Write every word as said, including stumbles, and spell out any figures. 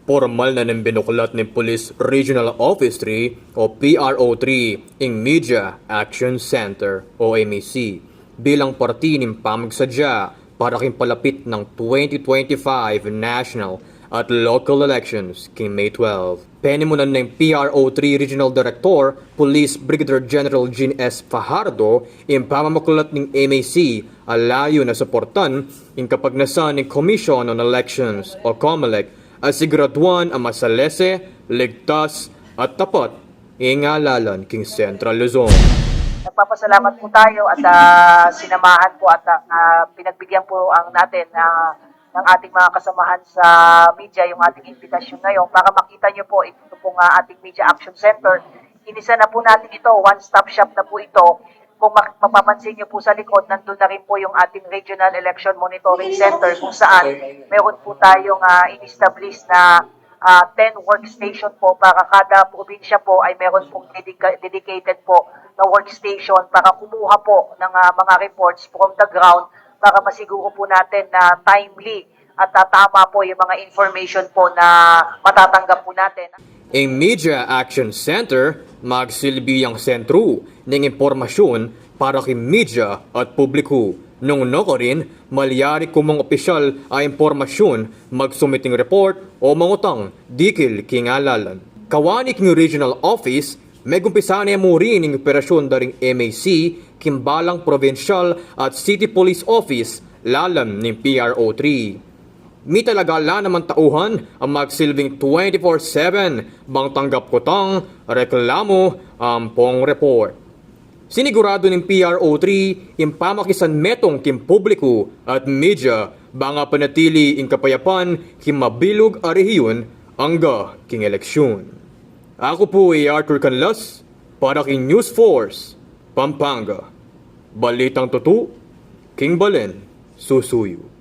Pormal na neng binuklat ning Police Regional Office three o P R O three ing Media Action Center o M A C bilang parti ning pamagsadya para king palapit nang twenty twenty-five national at local elections king May twelve. Penimunan neng P R O three Regional Director, Police Brigadier General Jean S. Fajardo, ing pamamaklat ning M A C a layun a suportan ing kapagnasan ning Commission on Elections o COMELEC a siguraduan a masalese, ligtas, at tapat ing ngalalan king Central Luzon. Nagpapasalamat po tayo at ah, sinamahan po at ah, pinagbigyan po ang natin ah, ng ating mga kasamahan sa media yung ating imbitasyon ngayon para makita nyo po ito pong ah, ating Media Action Center. Inisa na po natin ito, one-stop shop na po ito. Kung mak- mapapansin nyo po sa likod, nandun na rin po yung ating Regional Election Monitoring Center kung saan meron po tayong ah, in-establish na ah, ten workstation po para kada probinsya po ay meron pong dedica- dedicated po na workstation para kumuha po ng ah, mga reports from the ground para masiguro po natin na timely at ah, tama po yung mga information po na matatanggap po natin. Ing Media Action Center magsilbi yang sentru ning impormasyun para king media at publiku. Nung nukarin, malyari kumang opisyal a impormasyun, magsumit ing report o mangutang dikil king ngalalan. Kawani king regional office, megumpisa ne mu rin ing operasyun da ring M A C king balang probinsyal at city police office lalam ning P R O three. Mitalaga la namang tauhan a magsilbing twenty-four seven bang tanggap kutang, reklamu, ampong report. Siniguradu ning P R O three ing pamakisanmetung king publiku at media bang apanatili ing kapayapan king mabilug a rehiyun angga king eleksyun. Aku pu i Arthur Canlas para king News Force Pampanga. Balitang tutu king balen susuyu.